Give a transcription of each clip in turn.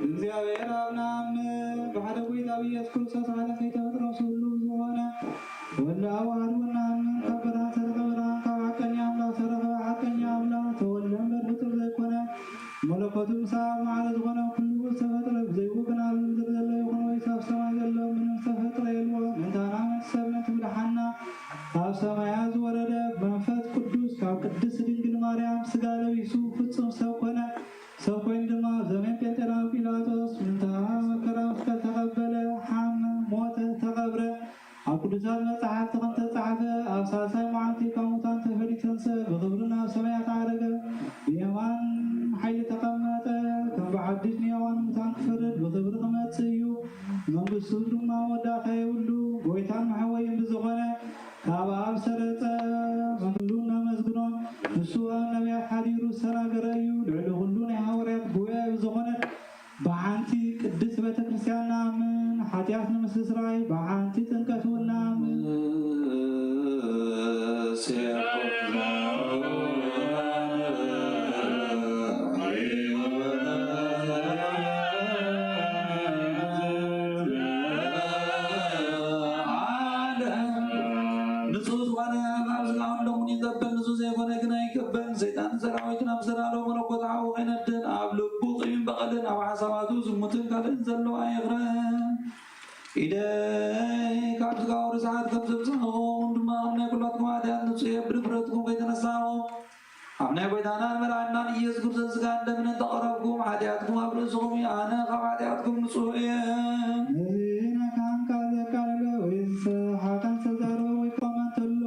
እግዚኣብሔር ኣብና ብሓደ ጎይታ ብኢየሱስ ክርስቶስ ዓለም ከይተፈጥረ ምስ ኩሉ ዝኾነ ወልደ ኣብ ዋህድ ወናምን ካብ ብርሃን ዝተረኸበ ብርሃን ካብ ሓቀኛ ኣምላኽ ዝተረኸበ ሓቀኛ ኣምላኽ ተወልደ እምበር ፍጡር ዘይኮነ መለኮቱ ምስ ኣብ ማዕረ ዝኾነ ኩሉ ዝተፈጥረ ብዘይኡ ግን ኣብ ምድሪ ዘሎ ይኹን ወይስ ኣብ ሰማይ ዘሎ ምንም ዝተፈጥረ የልቦ። ምእንታና ምእንቲ ሰብ ምእንቲ ምድሓና ካብ ሰማያት ዝወረደ መንፈስ ቅዱስ ካብ ቅድስት ድንግል ማርያም ስጋ ለቢሱ ፍጹም ሰብ ኮነ። ሰብ ኮይኑ ድማ ኣብ ዘመን ጴንጤናዊ ጲላጦስ ምእንታና መከራ መስቀል ተቐበለ፣ ሓመ፣ ሞተ፣ ተቐብረ። ኣብ ቅዱሳት መጻሕፍቲ ከም ተጻሕፈ ኣብ ሳልሳይ መዓልቲ ካብ ሙታን ተፈልዩ ተንስአ፣ ብኽብሪ ናብ ሰማያት ዓረገ፣ ብየማን ሓይሊ ተቐመጠ። ከም ብሓድሽ ንሕያዋን ሙታን ክፈርድ ብኽብሪ ክመጽእ እዩ። መንግስቱ ድማ መወዳእታ የብሉ። ጎይታን መሐወይን ብዝኾነ ካብ ኣብ ሰረጸ ኩሉ ነመስግኖ። ንሱ ኣብ ነቢያት ሓዲሩ ዝተናገረ እዩ። ልዕሊ ኩሉ ናይ ሃዋርያት ጉባኤ ብዝኾነት ብሓንቲ ቅድስት ቤተ ክርስቲያን ንኣምን። ሓጢኣት ንምስትስራይ ብሓንቲ ጥምቀት እውን ንኣምን። ንጹህ ዝኾነ ካብ ስጋውን ደሙን ይቀበል፣ ንጹህ ዘይኮነ ግን ኣይቀበል። ሰይጣን ሰራዊቱ ናብ ዘላለም መለኮት ሓዊ ከይነድን ኣብ ልቡ ቂምን በቐልን ኣብ ሓሳባቱ ዝሙትን ካልእን ዘሎ ኣይኽረን። ኢደይ ካብ ስጋው ርስሓት ከም ዘብጽሕኹም ድማ ኣብ ናይ ኩላትኩም ሓጢኣት ንጹህ እየ። ብድፍረትኩም ከይተነሳኹም ኣብ ናይ ጎይታናን መድሓኒናን ኢየሱስ ክርስቶስ ስጋን ደምን እንተቐረብኩም ሓጢኣትኩም ኣብ ርእስኹም እዩ። ኣነ ካብ ሓጢኣትኩም ንጹህ እየ። ነዚ ናይ ካህን ቃል ዘቃለለ ወይ ዝሰሓቐን ዝተዛረበ ወይ ክቆመ እንተሎ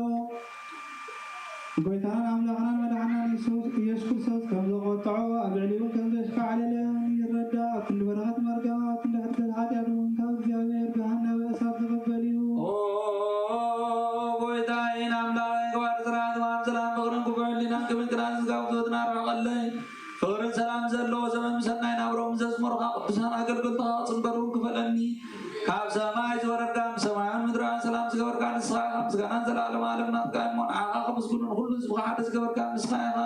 ጎይታናን ኣምላኽናን መድሓናን ኢየሱስ ኢየሱስ ክርስቶስ ከም ዘቖጥዖ ኣብ ልዕሊኡ ከም ዘሽካዕለለ ይረዳእ። ኣብ ክንዲ በረኸት መርገም ኣብ ክንዲ ሕድገት ሓጢኣት እውን ካብ እግዚኣብሔር ገሃነመ እሳት ዝቕበል እዩ። ኦ ጎይታዬን ኣምላኸይን፣ ገባሪ ስርዓት እማን ሰላም ፍቕርን ክፉእ ሕሊናን ክብል ክዳን ስጋ ውፍረትና ኣርሕቐለይ። ፍቕርን ሰላም ዘለዎ ዘመን ምሰናይ ናብሮም ዘዝመሩኻ ቅዱሳን ኣገልገልትኻ ክጽንበሩ ክፈለኒ። ካብ ሰማይ ዝወረድካ ምስ ሰማያውን ምድራውን ሰላም ዝገበርካ ንስኻ ኢኻ። ምስጋናን ዘላለም ዓለም ናትካ እሞ ንዓኻ ከመስግኑ ንኹሉ ህዝብኻ ሓደ ዝገበርካ ንስኻ ኢኻ።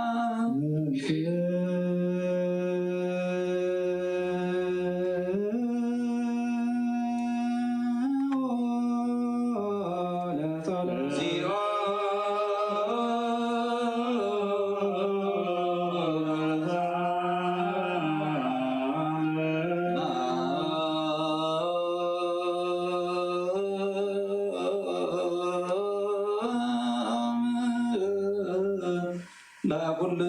ለኩሉ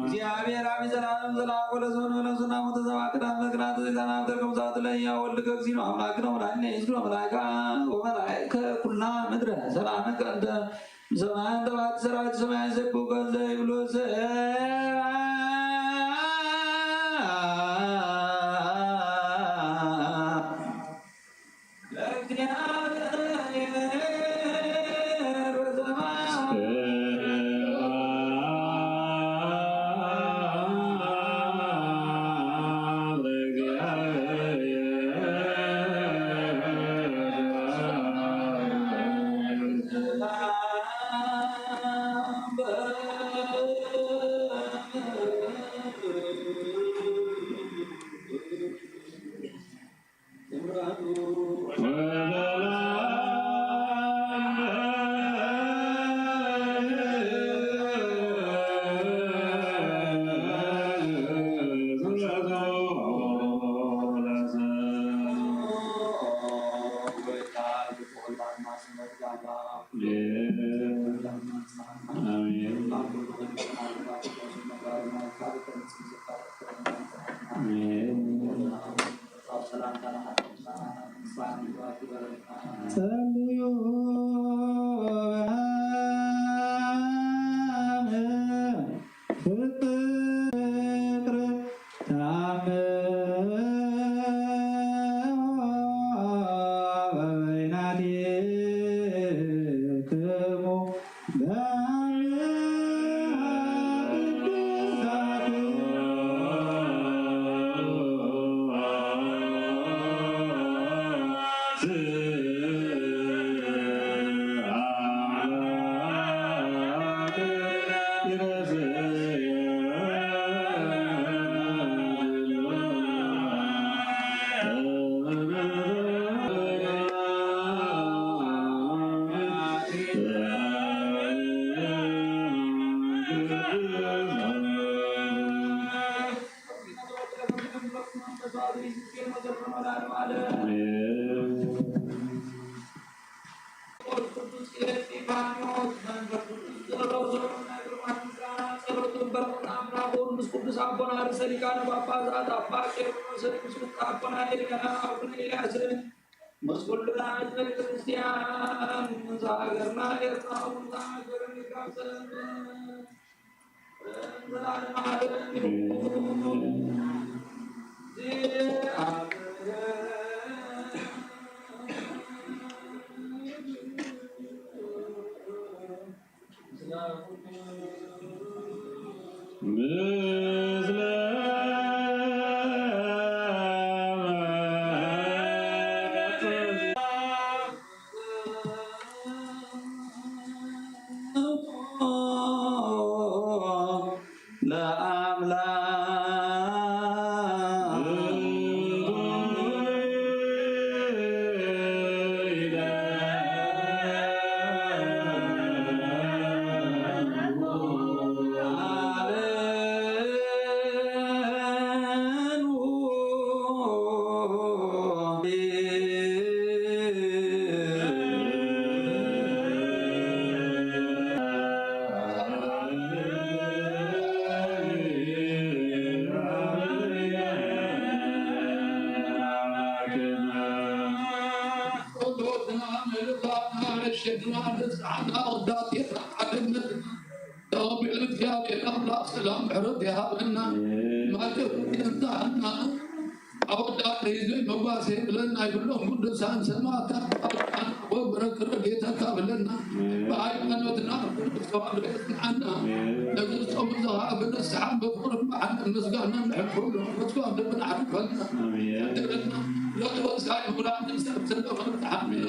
እግዚኣብሔር ኣብ ዘላለም ዘላለም ወለዘመኑ ወለዘመኑ ተዘባ ቅዳም መግናት ዘይዛና ተርኩም ዛት ለያ ወልድ ከግዚኑ ኣምላክ ነው ላለ ይዝግሮ መላእካ ወመላእከ ኩላ ምድረ ሰላም ከንተ ሰማያን ተባት ሰራዊት ሰማያን ዘቡ ከንዘ ይብሉ ጸልዩ ቅዱስ እስጢፋኖስ መንፈስ ቅዱስ ዝጸለዎ ጸሎት ናይ ብርሃን ምስጋና ጸሎትን በረኸት ኣምላኽ ምስ ቅዱስ ኣቦና ርእሰ ሊቃነ ጳጳሳት ኣባ ቄርሎስን ምስ ቅዱስ ኣቦና ኤልያና ኣቡነ ኤልያስን ምስ ኩልና ህዝበ ክርስቲያን ምስ ሃገርና ኤርትራ እውን ሃገርን ይጋብዘን። ተቐቢሉ እግዚኣብሔር ኣምላኽ ሰላም ምሕረት ይሃበና። ማዕረ ይንሳሕና። ኣወዳት ህዝቢ መጓሰ የብለና ይብሎም ቅዱሳን ሰማዕታት ኣወዳት ወብረክ ረድኤተካ ብለና። ብሃይማኖትና ቅዱስ ተዋህዶ የጽንዓና። ነዚ ጾም እዚ ኸዓ ብንስሓ ብፍቕርን ብሓቂ ምስጋና ንሕልፈሉ። መስዋዕቲ ብንሓልፈልና። ኣሜን። ይቕረና። ሎት ወሳይ ምሁራን ሰብ ስለ ኸብትሓና። ኣሜን።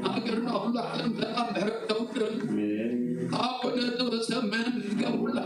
ሃገርና ኩሉ ዓለም ሰላም ምሕረት ተውርድ። ኣሜን። ኣቡነ ዘበሰማያት ይዝገብሩላ።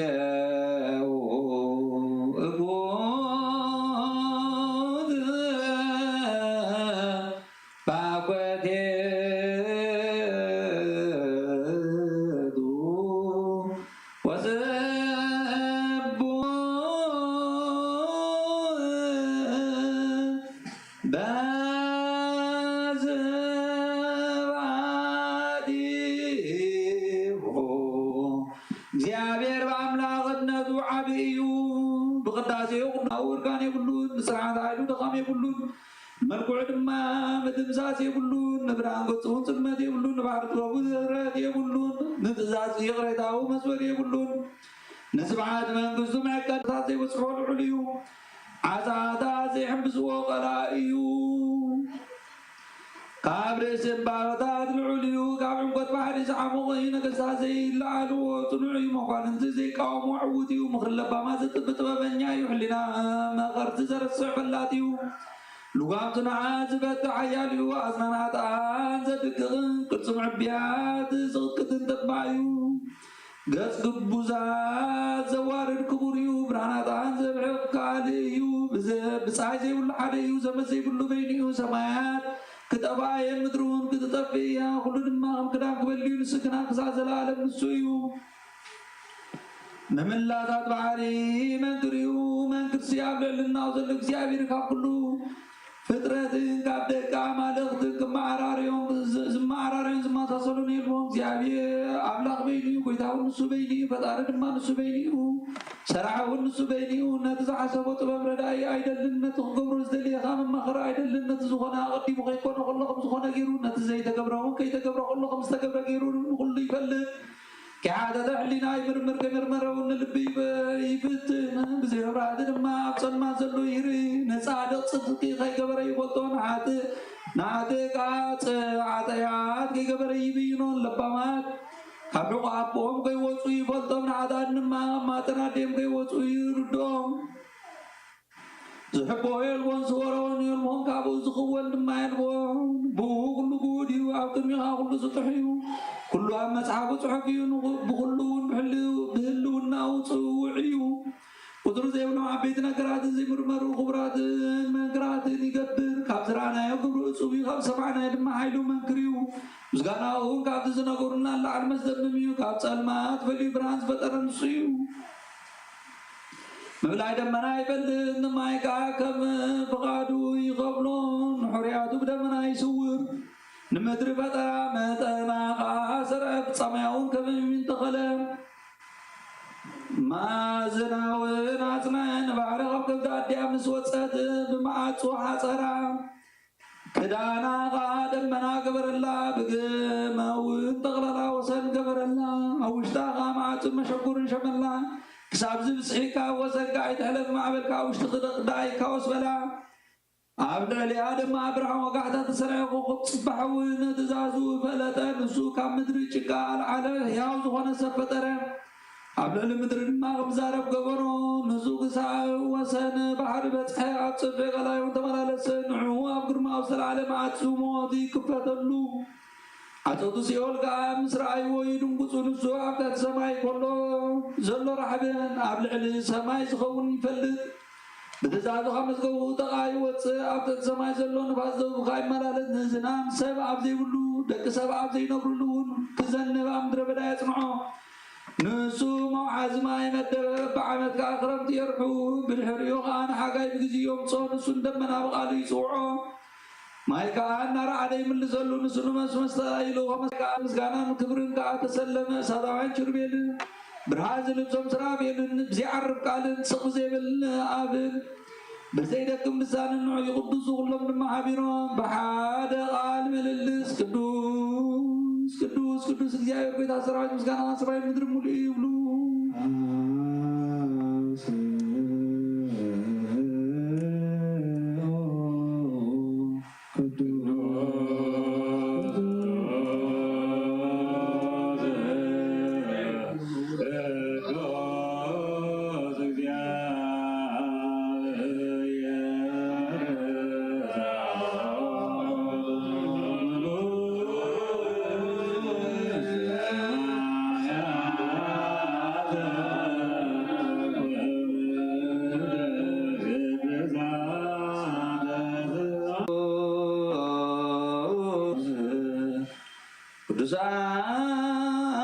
በቅዳሴሁ እኩት ባኮቴቱ ወስቡሕ በስብሐቲሁ። እግዚኣብሔር ብኣምላኽነቱ ዓቢ እዩ። ብቅዳሴኡ ቅዱሳዊ እርጋን የብሉን። ንስርዓት ሓይሉ ድኻም የብሉን። መልክዑ ድማ ምድምሳስ የብሉን። ንብርሃን ገጹ እውን ጽልመት የብሉን። ንባሕሪ ጥበቡ ዝረት የብሉን። ንትእዛዝ ይቕሬታኡ መስወር የብሉን። ንስብሓት መንግስቱ መዕቀብታት ዘይበጽሖ ልዑል እዩ። ዓሳታት ዘይሕምብስዎ ቀላይ እዩ። ካብ ርእሲ እምባታት ልዑል እዩ። ካብ ዕምቆት ባሕሪ ዝዓሞቐ እዩ። ነገስታት ዘይለዓልዎ ጽኑዕ እዩ። መኳንንቲ ዘይቃወሞ ዕዉት እዩ። ምኽሪ ለባማት ዘጥቢ ጥበበኛ እዩ። ሕሊና መኸርቲ ዘረስዕ ፈላጥ እዩ። ልጓም ጽኑዓት ዝበትዕ ሓያል እዩ። ኣዝማን ኃጥኣን ዘድቅቕን ቅርጺ ምዕቡያት ዝቕጥቅጥን ጠባዕ እዩ። ገጽ ግቡዛት ዘዋርድ ክቡር እዩ። ብርሃን ኃጥኣን ዘብሕቕ ካልእ እዩ። ብዘ-፣ ብጻይ ዘይብሉ ሓደ እዩ። ዘመድ ዘይብሉ በይኑ እዩ። ሰማያት ክጠፍኣ እየን፣ ምድሪ እውን ክትጠፍእ እያ። ኩሉ ድማ ከም ክዳን ክበሊ እዩ። ንሱ ግና ክሳዕ ዘለኣለም ንሱ እዩ። ንምላታት ባሕሪ መንክር እዩ። መንክርሲ ኣብ ልዕልናኡ ዘሎ እግዚኣብሔር ካብ ኩሉ ፍጥረትን ካብ ደቂ ኣማልኽትን ክመዓራርዮም ዝ-፣ ዝመዓራርዮን ዝመሳሰሉን የልቦም። እግዚኣብሔር ኣምላኽ በይኑ እዩ። ጎይታ እውን ንሱ በይኑ እዩ። ፈጣሪ ድማ ንሱ በይኑ እዩ። ሰራሒ እውን ንሱ በይኑ እዩ። ነቲ ዝሓሰቦ ጥበብ ረዳኢ ኣይደልን። ነቲ ክገብሮ ዝደለየ ኸዓ መማኸሪ ኣይደልን። ነቲ ዝኾነ ኣቐዲሙ ከይኮነ ከሎ ከም ዝኾነ ገይሩ፣ ነቲ ዘይተገብረ እውን ከይተገብረ ከሎ ከም ዝተገብረ ገይሩ ንኹሉ ይፈልጥ። ከይሓተተ ሕሊና ይምርምር፣ ከይመርመረ እውን ንልቢ ይበ-፣ ይፍትን። ብዘይ መብራህቲ ድማ ኣብ ጸልማት ዘሎ ይርኢ። ንጻድቕ ጽድቂ ከይገበረ ይፈልጦ፣ ንሓጥእ ንሓጥእ ከኣ ጸ-፣ ሓጠያት ከይገበረ ይብይኖ። ንለባማት ካብ ሕቖ ኣቦኦም ከይወጹ ይፈልጦም፣ ንሓጥኣን ድማ ካብ ማህጸን ኣዴም ከይወጹ ይርድኦም። ዝሕቦ የልቦን፣ ዝወረወን የልቦን፣ ካብኡ ዝኽወል ድማ የልቦን። ብኡ ኩሉ ግሁድ እዩ፣ ኣብ ቅድሚኻ ኩሉ ስጡሕ እዩ። ኩሉ ኣብ መጽሓፉ ጽሑፍ እዩ፣ ንኹ-፣ ብኹሉ እውን ብሕልው-፣ ብህልውናኡ ጽውዕ እዩ። ቁጽሪ ዘይብሎም ዓበይቲ ነገራትን ዘይምርመሩ ክቡራትን መንክራትን ይገብር። ካብ ዝረኣናዮ ግብሩ እጹብ እዩ፣ ካብ ዝሰማዕናዮ ድማ ሓይሉ መንክር እዩ። ምስጋናኡ እውን ካብቲ ዝነገሩና ንላዕሊ መስደምም እዩ። ካብ ጸልማት ፈልዩ ብርሃን ዝፈጠረ ንሱ እዩ። ምብላይ ደመና ይፈልጥ፣ ንማይ ከኣ ከም ፍቓዱ ይኸፍሎ፣ ንሕርያቱ ብደመና ይስውር። ንምድሪ ፈጠራ መጠና ከኣ ኣሰርዐ፣ ፍጻሜኣ እውን ከም እምኒ ተኸለ። ማእዝና እውን ኣጽንዐ፣ ንባሕሪ ካብ ከብዲ ኣዲኣ ምስ ወጸት ብመዓጹ ሓጸራ። ክዳና ኸዓ ደመና ገበረላ፣ ብግመ እውን ጠቕላላ ወሰን ገበረላ። ኣብ ውሽጣ ኸዓ መዓጹን መሸጉርን ሸመላ። ክሳብ ዝብጽሒ ካብ ወሰንካ ኣይትሕለፍ፣ ማዕበልካ ኣብ ውሽጢ ክደቕ ደኣ ይካወስ በላ። ኣብ ልዕሊኣ ድማ ብርሃን ወጋሕታ ተሰርዐ ኮኸብ ጽባሕ እውን ትእዛዙ ፈለጠ። ንሱ ካብ ምድሪ ጭቃ ኣልዓለ፣ ሕያው ዝኾነ ሰብ ፈጠረ። ኣብ ልዕሊ ምድሪ ድማ ክዛረብ ገበሮ። ንሱ ክሳብ ወሰን ባሕሪ በጽሐ፣ ኣብ ጽፍሒ ቀላይ እውን ተመላለሰ። ንዕኡ ኣብ ግርማኡ ዝተላዕለ መዓጹ ሞት ይክፈተሉ። ዓጸውቲ ሲኦል ከኣ ምስ ረኣይዎ ይድንግጹ። ንሱ ኣብ ትሕቲ ሰማይ ከሎ ዘሎ ራሕብን ኣብ ልዕሊ ሰማይ ዝኸውን ይፈልጥ። ብትእዛዙ ካብ መዝገቡ ጠቓ ይወጽእ። ኣብ ትሕቲ ሰማይ ዘሎ ንፋስ ደቡብ ከኣ ይመላለስ። ንዝናም ሰብ ኣብ ዘይብሉ፣ ደቂ ሰብ ኣብ ዘይነብርሉ እውን ክዘንብ ኣብ ምድረ በዳ የጽንዖ። ንሱ መውሓዚ ማይ መደበ፣ ብዓመት ከኣ ክረምቲ የርሑ። ብድሕሪኡ ከኣ ንሓጋይ ብግዜ የምጽኦ። ንሱ ንደመና ብቓሉ ይጽውዖ። ማይ ከኣ እናረዓደ ይምልሰሉ። ንሱ ንመስመስታ ኢሉ ከመስ-፣ ከኣ ምስጋናን ክብርን ከኣ ተሰለመ። እሳታውያን ኪሩቤልን ብርሃን ዝልብሶም ሱራፌልን ብዘይዓርፍ ቃልን ስቕ ዘይብል ኣብን ብዘይደክም ልሳንን ንዑ ይቕድሱ። ኩሎም ድማ ሓቢሮም ብሓደ ቃል ምልልስ፣ ቅዱስ ቅዱስ ቅዱስ እግዚኣብሔር ጎይታ ሰራዊት፣ ምስጋና ሰማይን ምድርን ሙሉእ እዩ ይብሉ።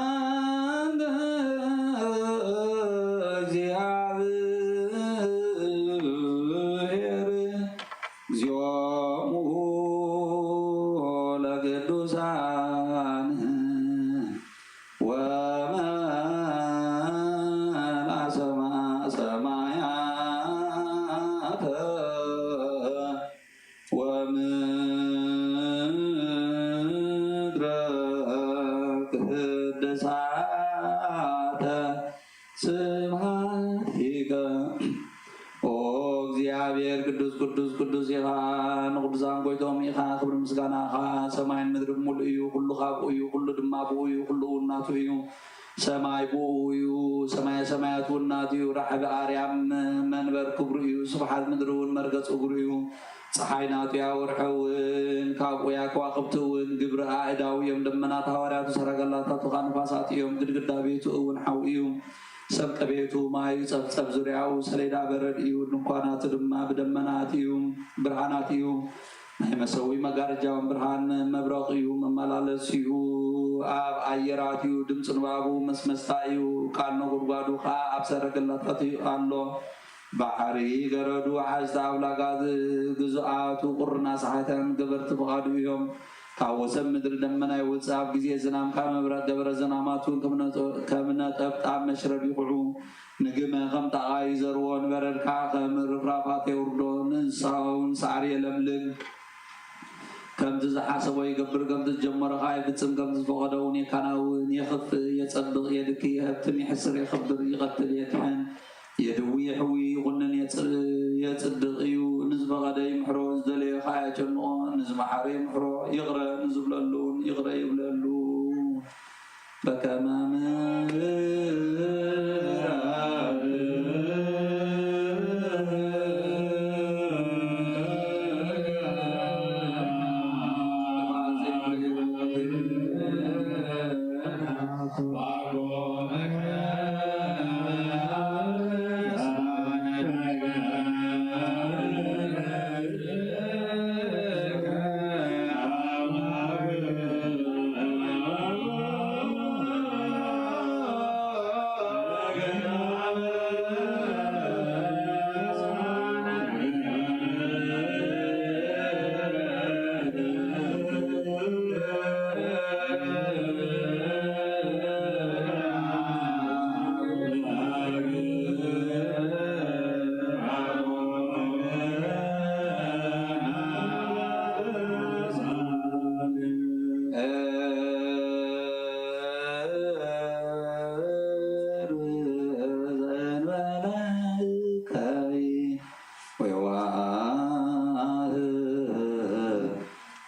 ቅዱሳን እግዚአብሔር እግዚኦሙ ለቅዱሳን ወመልአ ሰማ-፣ ሰማያተ ወምድረ ቅድሳተ ስብሐቲከ። ኦ እግዚኣብሔር ቅዱስ ቅዱስ ቅዱስ ኢኻ፣ ንቅዱሳን ጎይቶም ኢኻ። ክብሪ ምስጋናኻ ሰማይን ምድርን ምሉእ እዩ። ኩሉ ካብኡ እዩ፣ ኩሉ ድማ ብኡ እዩ፣ ኩሉ እውን ናቱ እዩ። ሰማይ ብኡ እዩ፣ ሰማየ ሰማያት እውን ናቱ እዩ። ራሕቢ ኣርያም መንበር ክብሩ እዩ፣ ስብሓት ምድሪ እውን መርገጽ እግሩ እዩ። ፀሓይ ናቱ እያ፣ ወርሒ እውን ካብኡ እያ፣ ከዋኽብቲ እውን ግብሪ ኣእዳው እዮም። ደመናት ሃዋርያቱ ሰረገላታቱ ኸዓ ንፋሳት እዮም። ግድግዳ ቤቱ እውን ሓዊ እዩ፣ ሰምጠ ቤቱ ማይ እዩ። ጸፍጸፍ ዙርያኡ ሰሌዳ በረድ እዩ፣ ድንኳናቱ ድማ ብደመናት እዩ፣ ብርሃናት እዩ። ናይ መሰዊ መጋረጃውን ብርሃን መብረቕ እዩ፣ መመላለሲኡ ኣብ ኣየራት እዩ። ድምፂ ንባቡ መስመስታ እዩ፣ ቃል ነጎድጓዱ ኸዓ ኣብ ሰረገላታቱ ኣሎ። ባሕሪ ገረዱ፣ ወሓዝቲ ኣፍላጋት ግዙኣቱ፣ ቁርና ሰሓይታን ገበርቲ ፍቓዱ እዮም። ካብ ወሰን ምድሪ ደመና ይወጽእ፣ ኣብ ግዜ ዝናም ካብ መብረቕ፣ ገበረ ዝናማት እውን ከም ነጠ-፣ ከም ነጠብጣብ መሽረብ ይኹዑ። ንግመ ከም ጣቓ ይዘርዎ፣ ንበረድ ከኣ ከም ርፍራፋት የውርዶ። ንእንስሳ እውን ሳዕሪ የለምልም። ከ ከምቲ ዝሓሰቦ ይገብር፣ ከምቲ ዝጀመሮ ኸኣ ይፍጽም፣ ከምቲ ዝፈቐዶ እውን የከናውን። የኽፍእ፣ የጸብቕ፣ የድኪ፣ የህብትም፣ የሕስር፣ የኽብር፣ ይቐትል፣ የድሕን፣ የድዊ፣ የሕዊ፣ ይኹንን፣ የጽ-፣ የጽድቕ እዩ። ንዝፈቐደ ይምሕሮ፣ ንዝደለዮ ኸኣ የጨንቖ። ንዝመሓረ ይምሕሮ፣ ይቕረ ንዝብለሉ እውን ይቕረ ይብለሉ። በከመ ምሕረት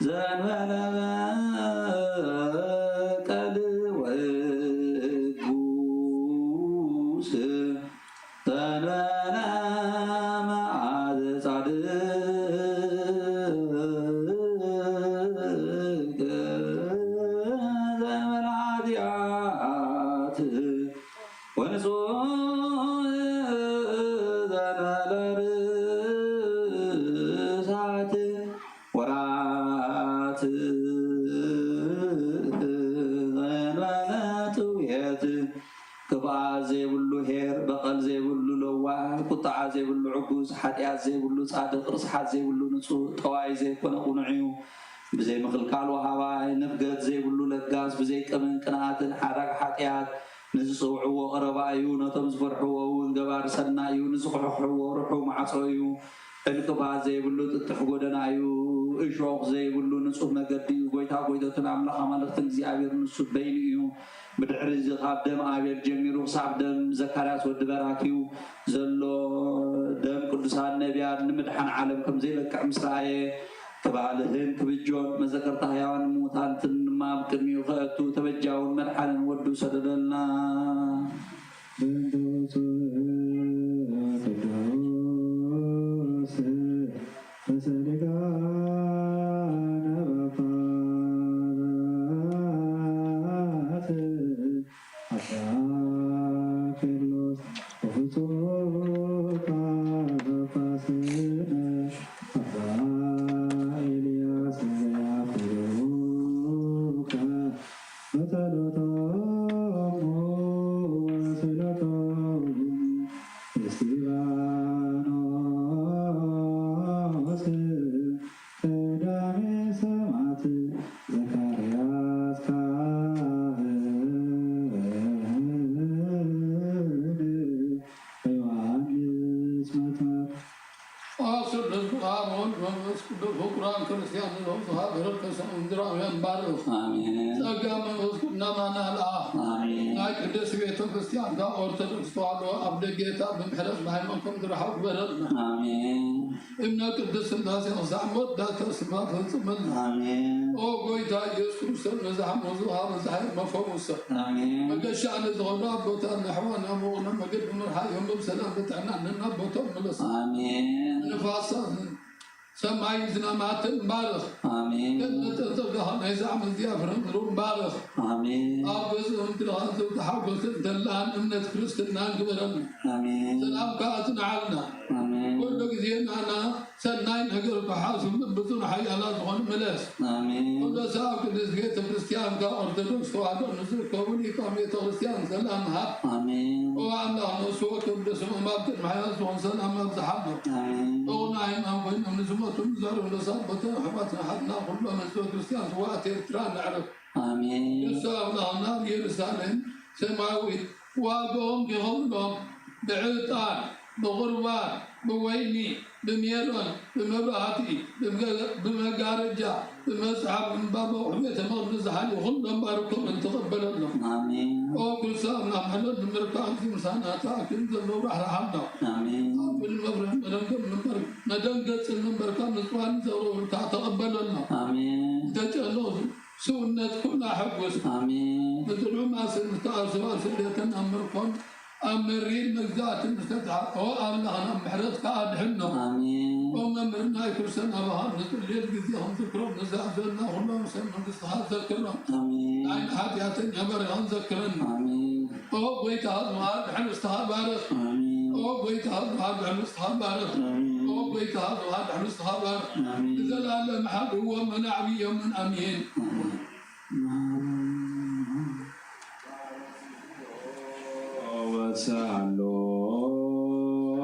ዘንበለ በቀል ወእጉስ ዘንበለ መዓት ጻድቅ ዘንበለ ኃጢአት ወንጹህ ዘንበለ ርሳት ወራት ዘንበለ ጥውየት ክፍኣት ዘይብሉ ኄር፣ በቐል ዘይብሉ ለዋህ፣ ቁጥዓ ዘይብሉ ዕጉስ፣ ሓጢኣት ዘይብሉ ጻድቕ፣ ርስሓት ዘይብሉ ንጹህ፣ ጠዋይ ዘይኮነ ቅኑዕ እዩ። ብዘይ ምኽልካል ወሃባይ፣ ንፍገት ዘይብሉ ለጋስ፣ ብዘይ ቅምን ቅንኣትን ሓራግ ሓጢኣት፣ ንዝጽውዕዎ ቀረባ እዩ፣ ነቶም ዝፈርሕዎ እውን ገባር ሰናይ እዩ፣ ንዝኹሕኹሕዎ ርሑው ማዕጾ እዩ። ዕንቅፋት ዘይብሉ ጥጥሕ ጎደና እዩ፣ እሾኽ ዘይብሉ ንጹህ መገዲ እዩ። ጎይታ ጎይቶትን ኣምላኽ ኣማልኽትን እግዚኣብሔር ንሱ በይኑ እዩ። ብድሕሪ እዚ ካብ ደም ኣቤል ጀሚሩ ክሳብ ደም ዘካርያስ ወዲ በራክዩ ዘሎ ደም ቅዱሳን ነቢያት ንምድሓን ዓለም ከም ዘይበቅዕ ምስ ረኣየ፣ ክባልህን ክብጆን መዘከርታ ሕያዋን ምዉታንትን ድማ ኣብ ቅድሚኡ ከእቱ ተበጃውን መድሓንን ወዱ ሰደደልና። በእንተ ውጹእ ቅዱስ ተሰሊካ ናብ ኣባ ራት ኣባ ቄርሎስ ወፍጹምካ ጳጳስነ ኣባ ኤልያስ ዘያፍሩከ በጸሎቶሙ ወስእለቶሙ እስጢፋኖስ ቀዳሜ ሰማዕት ዘካርያስ ካህን ዮሐንስ መጥምቅ። ኦ ስሉስ አብ ወልድ መንፈስ ቅዱስ ፍቁራን ክርስቲያን ንዘውዝሃ በረከሰ እንድራውያን ባርኽ። አሜን። ጸጋ መንፈስ ቅዱስ ናማና ለኣኽ። አሜን። ናይ ቅድስት ቤተ ክርስቲያን ካብ ኦርቶዶክስ ተዋህዶ ኣብ ደጌታ ብምሕረት ብሃይማኖቶም ዝረሓው ግበረልና። አሜን። እምነ ቅድስት ስላሴ ክሳዕ መወዳእታ ስማ ፈጽመልና። አሜን። ኦ ጎይታ ኢየሱስ ክርስቶስ ነዚ ሓሞት ዝሃበ ዝሓይ መፈወሰ። አሜን። መገሻ ንዝኾኑ ኣቦታት ንኣሕዋትና ምቑና መገዲ ምርሓ እዮም ብሰላም ብጥዕና ነናቦቶም ምለስ። አሜን። ንፋሳት ሰማይ ዝናማትን ባርኽ። አሜን። ገነት ጸጋኻ ናይ ዛዕመ እዚኣ ፍረ ምድሩን ባርኽ። አሜን። ኣብ ገዝኦም ድኻ ዝተሓጎሰ እንተላን እምነት ክርስትናን ግበረልና። አሜን። ሰላምካ ኣጽንዓልና። አሜን። ኩሉ ግዜ ናና ሰናይ ነገር ክሓስብ ብፁዕ ሓያላት ዝኾኑ ምለስ። አሜን። ቅዱስ ኣብ ቅድስት ቤተ ክርስቲያንካ ኦርቶዶክስ ተዋህዶ ንዝርከቡ ሊቃውንት ቤተ ክርስቲያን ሰላም ሃብ። አሜን። ኦ ኣምላኽ ነፍሲ ወከፍ ደስሞም ኣብ ቅድሚ ሓያል ዝኾን ሰላም ኣብዝሓሎም። አሜን። ብቑና ሃይማኖት ኮይኖም ንዝሞቱ ንዘሩ ቅዱሳት ቦታን ኣሕዋትን ኣሓትና ኩሎም ህዝበ ክርስቲያን ስውኣት ኤርትራ ነዕርፍ። አሜን። ንሱ ኣምላኽና ኣብ ኢየሩሳሌም ሰማያዊት ዋጋኦም ይኸፍሎም ብዕጣን ብቑርባን ብወይኒ ብሜሮን፣ ብመብራህቲ፣ ብመ-፣ ብመጋረጃ፣ ብመጽሓፍ ምንባብ ኣቑሑ ቤተ መቕደስ ዝሓልዩ ኩሎም ባርኮምን ተቐበለሎም። ኣሜን። ኦ ክርስቶስ ኣምላኽ፣ ምሕረት ብምርካብ ምሳና ተኣኪቡ ዘሎ ራሕራሓሎም። ኣሜን። ኣብ ኩሉ መብርህ መደንገጽ መንበር-፣ መደንገጽን መንበርካ ምጽዋን ዘውረውርካ ተቐበለሎም። ኣሜን። እንተጨነቑ ስውነት ኩና ሕጉስ። ኣሜን። ንጥዑም ኣስር ዝተኣስሩ ኣስርየትን ኣብ ምርኮን ኣብ መሪር መግዛእትን ዝተጻሕኦ ኣምላኽና ምሕረትካ ኣድሕኖ። ኣሜን። ኦ መምህርና የክርስቶስ ኣባኻ ንጽልየት ግዜ ክንዝክሮም ንዝኣዘና ኩሎም ሰብ መንግስትኻ ዘክሮም። ኣሜን። ናይ ሓጢኣተኛ ባሪኻን ዘክረና። ኣሜን። ኦ ጎይታ ህዝብኻ ድሕን ንስኻ ባርኽ። ኣሜን። ኦ ጎይታ ህዝብኻ ድሕን ንስኻ ባርኽ። ኣሜን። ኦ ጎይታ ህዝብኻ ድሕን ንስኻ ባርኽ። ኣሜን። ንዘለኣለም ሓድዎም ኣዕብዮምን። ኣሜን። ኣሜን።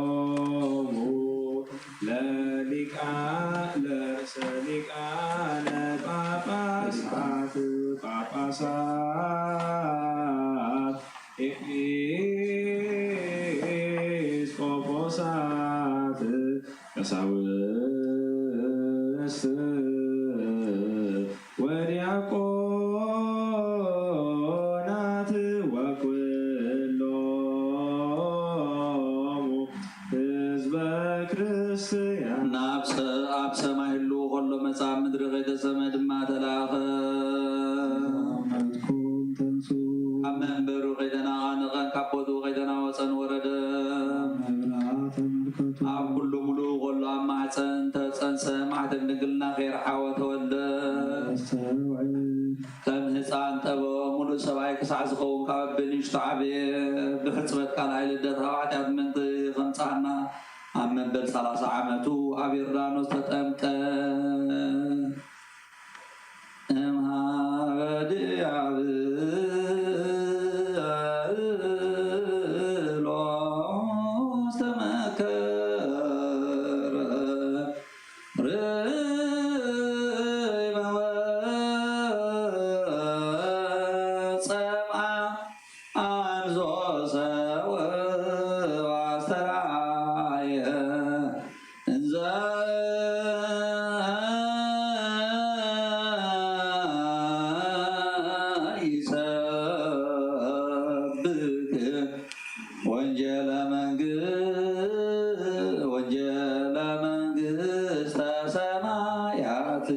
ወሰኣሎሙ ለሊቃ-፣ ለርእሰ ሊቃነ ጳጳሳት ጳጳሳት ኤጲስቆጶሳት ቀሳውስት ወዲያቆናት ወኩሎሙ ህዝበ ክርስቲያን። ናብ ሰ-፣ ኣብ ሰማይ ህልው ከሎ መጻ፣ ኣብ ምድሪ ከይተሰምዐ ድማ ተላእኸ። ኣመንበሩ ከይተናቓነቐን ካብ ቦትኡ ከይተናወጸን ወረደ። መብርሃ ተመልከቱ። ኣብ ኩሉ ሙሉእ ከሎ ኣብ ማሕፀን ተጸንሰ፣ ማሕተም ድንግልና ከየርሓወ ተወልደ። ኣስተውዕል። ከም ህፃን ጠበ፣ ሙሉእ ሰብኣይ ክሳዕ ዝኸውን ካብ ኣበ ንእሽቶ ዓበየ። ብሕፅበት ካልኣይ ልደት ካብ ሓጢኣት ምእንቲ ከምፅኣና ኣብ መበል ሰላሳ ዓመቱ ኣብ ዮርዳኖስ ተጠምቀ። እምሃበ ዲያብሎስ ተመከረ ርይበ ወጸምአ። ኣንዞ ሰው ኣስተርኣየ እንዘ ይሰብክ ወንጌለ መንግ-፣ ወንጌለ መንግስተ ሰማያት።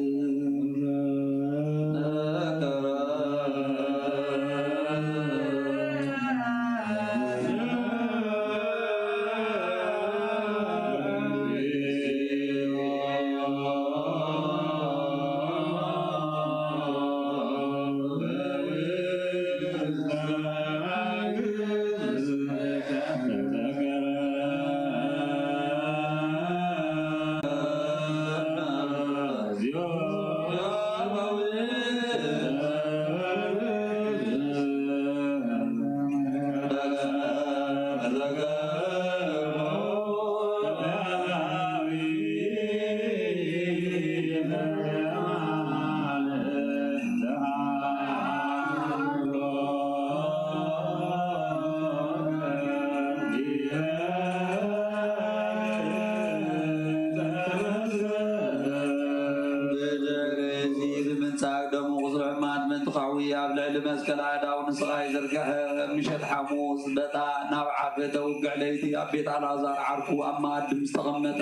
ብደግዚ ብምንጻግ ደሙ ቁስሉ ሕማማት ምእንቲ ከሕዊ ኣብ ልዕሊ መስቀል ኣእዳዉ ንስቓይ ዘርግሐ። ምሸት ሓሙስ በታ ናብ ዓርቢ ተውግዕ ለይቲ ኣብ ቤት ኣልኣዛር ዓርኩ ኣብ መኣዲ ምስ ተቐመጠ።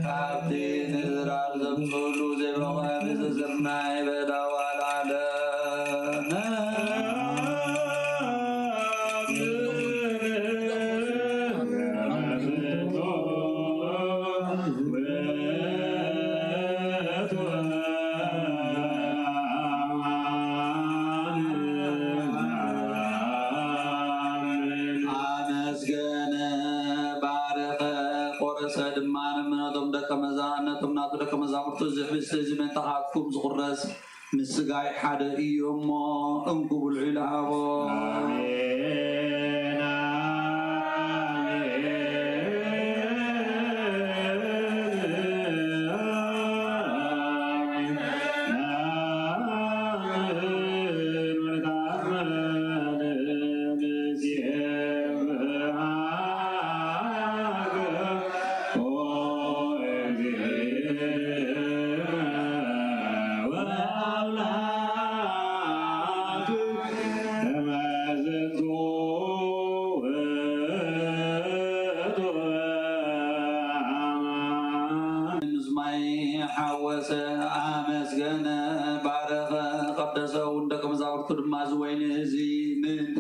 ካብቲ ንዝራር ዘምጽእሉ ዘይበቐ ብዝዝርናይ በዳው ኣልዓለ። ኣመስገነ፣ ባረኸ፣ ቆረሰ ድማ ነቶም ደቀ መዛ-፣ ነቶም ናቱ ደቀ መዛሙርቱ፣ እዚ ህብስቲ እዚ ምእንታኻትኩም ዝቑረስ ምስ ስጋይ ሓደ እዩ እሞ እንኩ ብልዑ ኢሉ ሃቦ። ኣሜን፣ ኣሜን፣ ኣሜን። ሰው ደቀ መዛሙርቱ ድማ እዚ ወይኒ እዚ ምእንቲ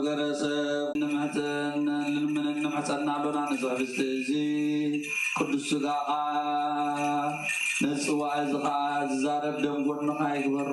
መፍገረ ሰብ ንምሕፀን ልምንን ንምሕፀና ኣሎና። ነዚ ህብስቲ እዚ ቅዱስ ስጋኻ ነዚ ጽዋዕ እዚ ኸዓ ዝዛረብ ደም ጎንኻ ይግበሮ።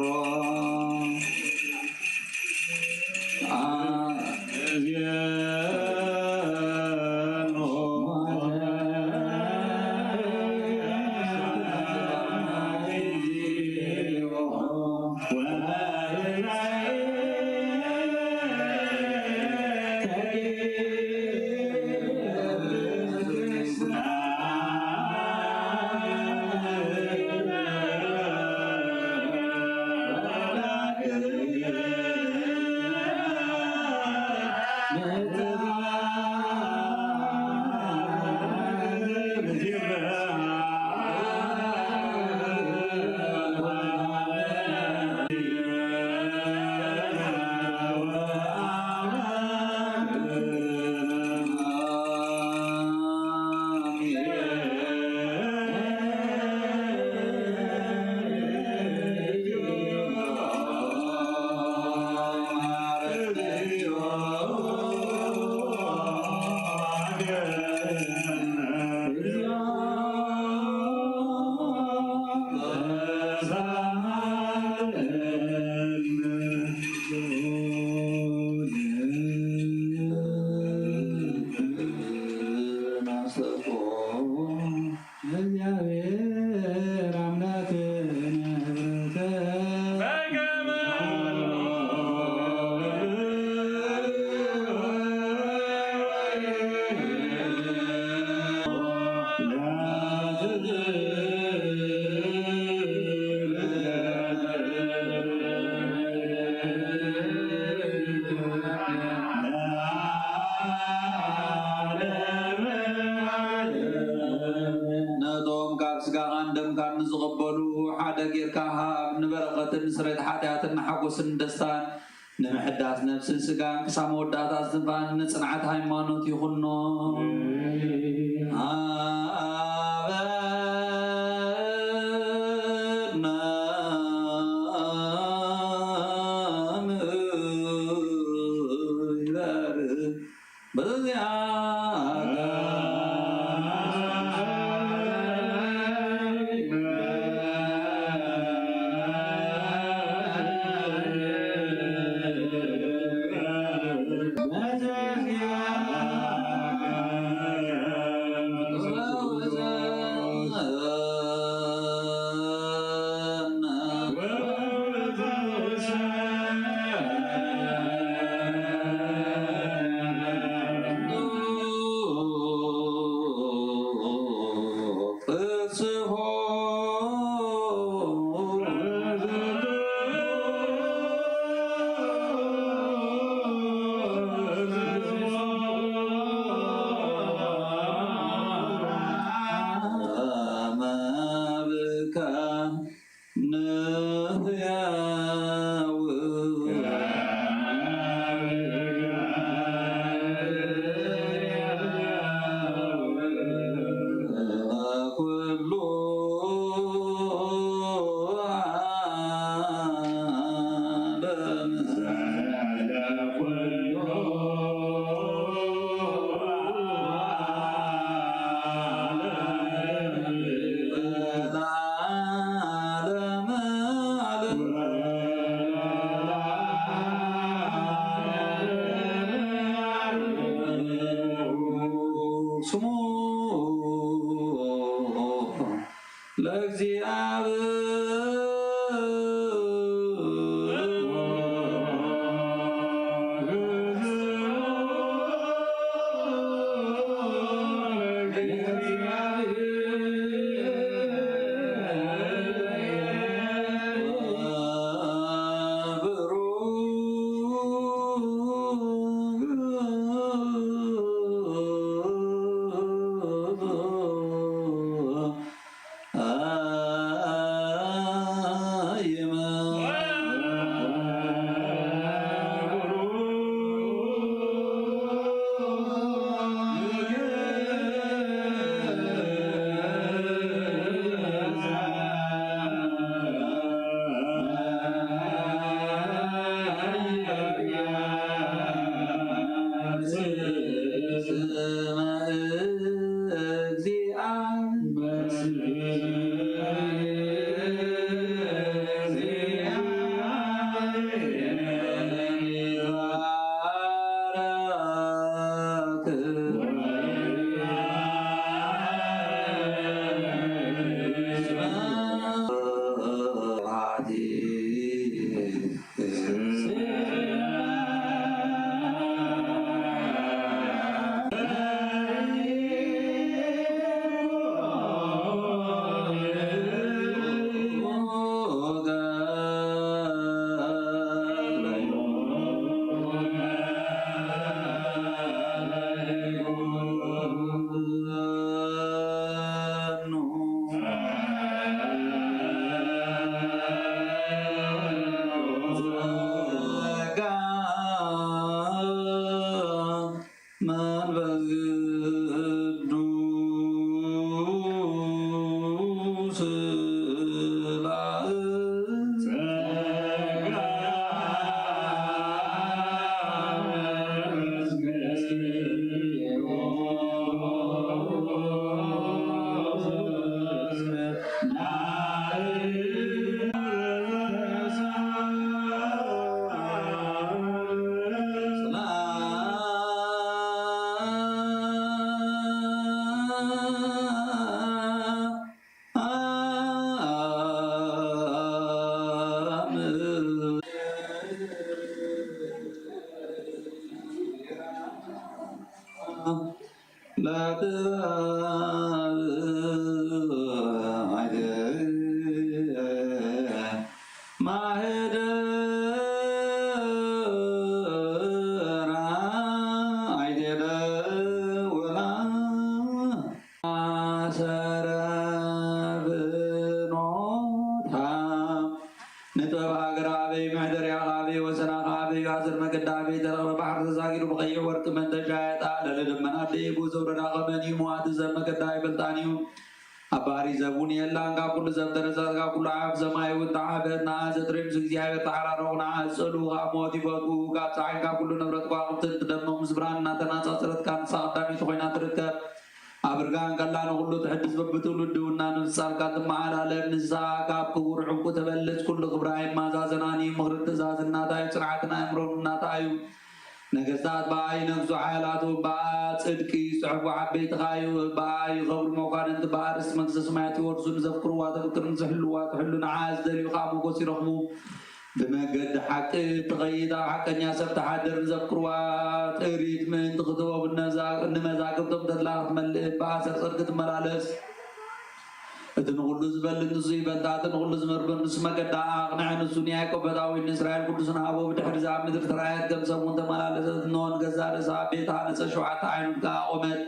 እግዚአብሔር አምላክነ ህብረተ ነቶም ካብ ስጋኻን ደምካን ንዝቕበሉ ሓደ ጌርካ ሃብ። ንበረኸትን ስርየት ሓጢኣትን ንሓጎስን ደስታን ንምሕዳስ ነፍስን ስጋን ክሳብ መወዳእታ ዝንፋን ንጽንዓት ሃይማኖት ይኹኖ። ሃበና ምግባር በዚያ ንጥበብ ሃገር ኣበይ መሕደሪያ ኣበይ ወሰና ኣበይ ባዝር መገዳ ኣበይ ተረኽበ ባሕሪ ተዛጊሩ ብቐይሕ ወርቂ መንተሻ የጣለለ ደመና ደይቡ ዘውረዳ ኸመን እዩ መዋቲ ዘብ መገዳ ኣይፈልጣን እዩ። ኣብ ባህሪ ዘቡን የላን ካብ ኩሉ ዘብ ተረዛዝ ካብ ኩሉ ዓብ ዘማይ እውን ተዓበ ንዓ ዘጥሪምስ እግዚኣብሔር ተሓራረቑ ንዓ ዝጸሉ ካብ ሞት ይፈትዉ ካብ ፀሓይ ካብ ኩሉ ንብረት ከዋኽብትን ትደምቕ ምስ ብርሃን እናተናፃፀረት ካብ ንሳ ቀዳሚት ኮይና ትርከብ። ኣብ እርጋን ከላ ንኹሉ ትሕድስ በብትውልዲ ውና ንምሳልካ ትመዓል ኣለም ንሳ ካብ ክቡር ዕንቁ ተበልጽ ኩሉ ክብራ ይማዛዘናን እዩ ምኽርን ትእዛዝ እናታ እዩ ጽንዓትን ኣእምሮን እናታ እዩ። ነገስታት በኣ ይነግሱ ሓያላት እውን በኣ ጽድቂ ይጽሕፉ ዓበይቲ ካዩ በኣ ይኸብሩ መኳንንቲ በኣ ርስቲ መንግስተ ሰማያት ይወርሱ ንዘፍቅርዋ ተፍቅርን ዝሕልዋ ትሕሉ ንዓ ዝደልዩ ከዓ ሞገስ ይረኽቡ። ብመንገዲ ሓቂ እትኸይድ ኣብ ሓቀኛ ሰብ ትሓድር ንዘፍቅርዋ ጥሪት ምእንቲ ክትህቦም ንመዛግብቶም ተድላ ክትመልእ ብኣሰር ጽድቂ ትመላለስ። እቲ ንኹሉ ዝበልጽ ንሱ ይፈልጣ እቲ ንኹሉ ዝመርምር ንሱ መገዳ ኣቕንዐ ንሱ ንያዕቆብ ፈታዊ ንእስራኤል ቅዱስ ንሃቦ ብድሕሪ እዛ ኣብ ምድሪ ተራእየት ከም ሰብ እውን ተመላለሰት እንሆ ንገዛእ ርእሳ ቤት ሃነጸት ሸውዓተ ዓይኑት ከኣ ኣቖመት።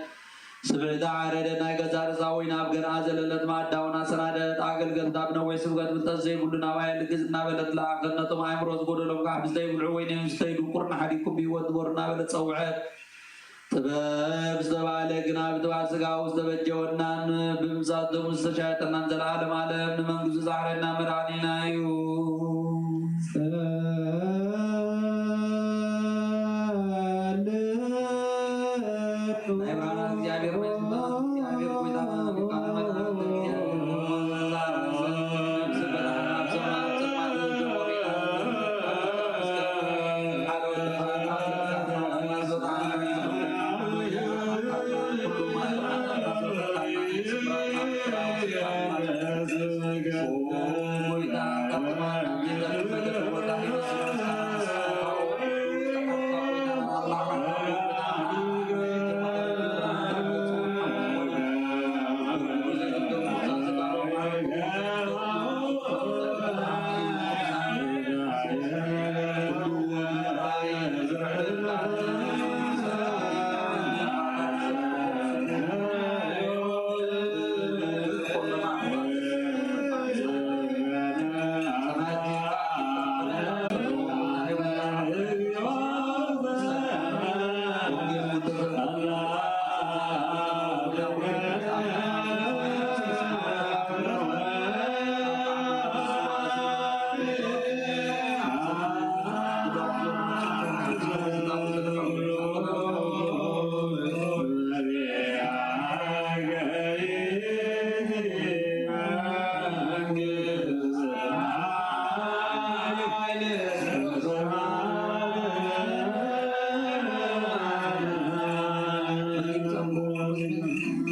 ስብሕቲ ዓረደ ናይ ገዛ ርእሳ ወይኒ ኣብ ገርኣ ዘለለት መኣዳ እውን ኣሰናደት። ኣገልገልታ ብነዊሕ ስብከት ፍልጠት ዘይብሉ ናባይ ልግስ እናበለት ለኣኸት። ነቶም ኣእምሮ ዝጎደሎም ከዓ ብዝተይብልዑ ወይኒ ይስተ ድንቁርና ሓዲግኩም ብህይወት ንበሩ እናበለት ጸውዐት። ጥበብ ዝተባህለ ግና ብጥባዕ ስጋ ዝተበጀወናን ብምሳቶም ዝተሻየጠናን ዘለዓለም ዓለም ንመንግስቱ ዛሕረና መድኃኒና እዩ። ናይ ብርሃናት እግዚኣብሔር ናይ ስልጣናት እግዚኣብሔር ጎይታ መድኃኒት ቃል መድኃኒት እግዚኣብሔር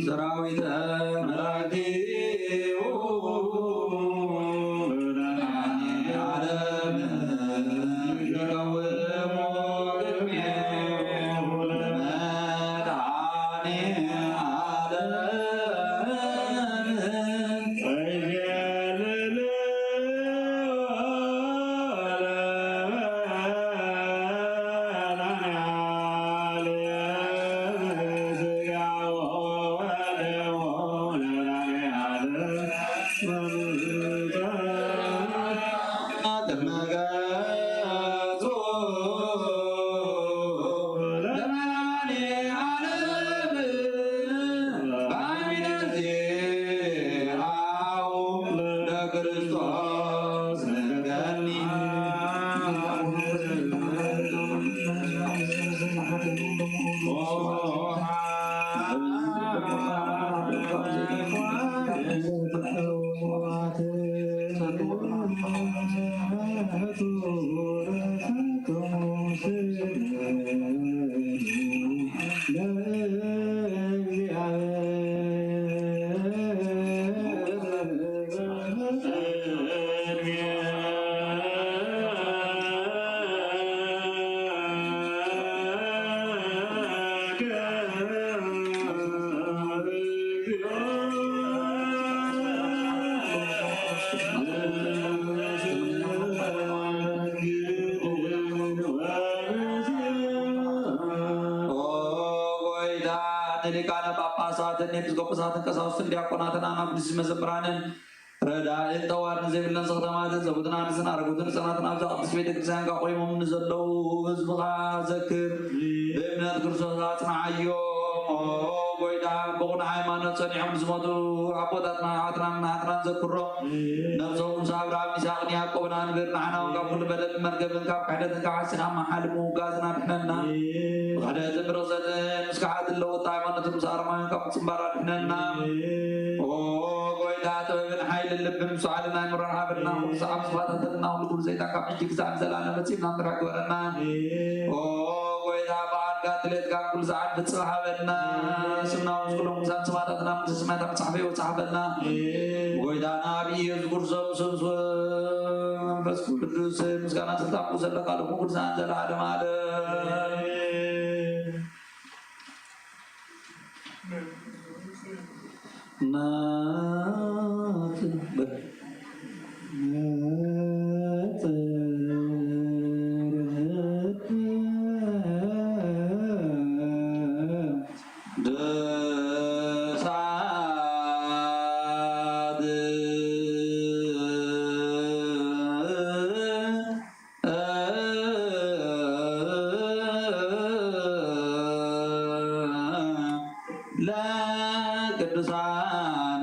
ሰራዊተ መላእክቲሁ ዓለም ይቀውሙ ቅድሜሁ ለመድኃኔ ዓለም። ኦ ጎይታ፣ ንሊቃነ ጳጳሳትን ኤጲስቆጶሳትን ቀሳውስትን ዲያቆናትን ኣናብስ መዘምራንን ረዳእን ጠዋርን ዘይብለን ዘኽተማትን ዘቡትን ኣንስትን ኣረጉትን ህፃናትን ኣብዛ ቅድስት ቤተ ክርስቲያንካ ቆይሞም ንዘለዉ ህዝብኻ ዘክር። ብእምነት ክርስቶስ ኣጽንዓዮም። ኦ ጎይታ፣ ብቕኑዕ ሃይማኖት ጸኒዖም ዝሞቱ ኣቦታትና ኣሕዋትናን ኣሓትናን ዘክሮም። ነብሶም ምስ ኣብርሃም ይስሐቅን ያዕቆብን ኣንብር። ንዓና እውን ካብ ኩሉ በደልን መርገምን ካብ ክሕደትን ካብ ሓሲን ኣማሓልሙ ጋዝና ድሕነና። ብክሕደትን ብርኽሰትን ምስ ክሓትን ለወጥቲ ሃይማኖትን ምስ ኣረማውያን ካብ ምጽንባር ኣድሕነና። ኦ ጎይታ፣ ጥበብን ሓይልን ልብን ምስትውዓልን ኣእምሮን ሃበና። ኩሉ ሰዓት ዝፈታተነና ኩሉ ግዜ ሰይጣን ካብ ሕጂ ክሳዕ ንዘለኣለም ፈጺምና ንጥራሕ ግበረና። ኦ ጎይታ፣ ብኣድካ ድሌትካ ኩሉ ሰዓት ፍጽም ሃበና። ስምና ምስ ኩሎም ቅዱሳን ሰማእታትና መንግስተ ሰማያት ኣብ መጽሓፈ ይወጽእ ሃበና። ጎይታና ብኢየሱስ ክርስቶስ፣ ስም መንፈስ ቅዱስ ምስጋና ስልጣን ዘለካ ለኩሉ ቅዱሳን ዘለዓለም ዓለም። ናት ለቅዱሳን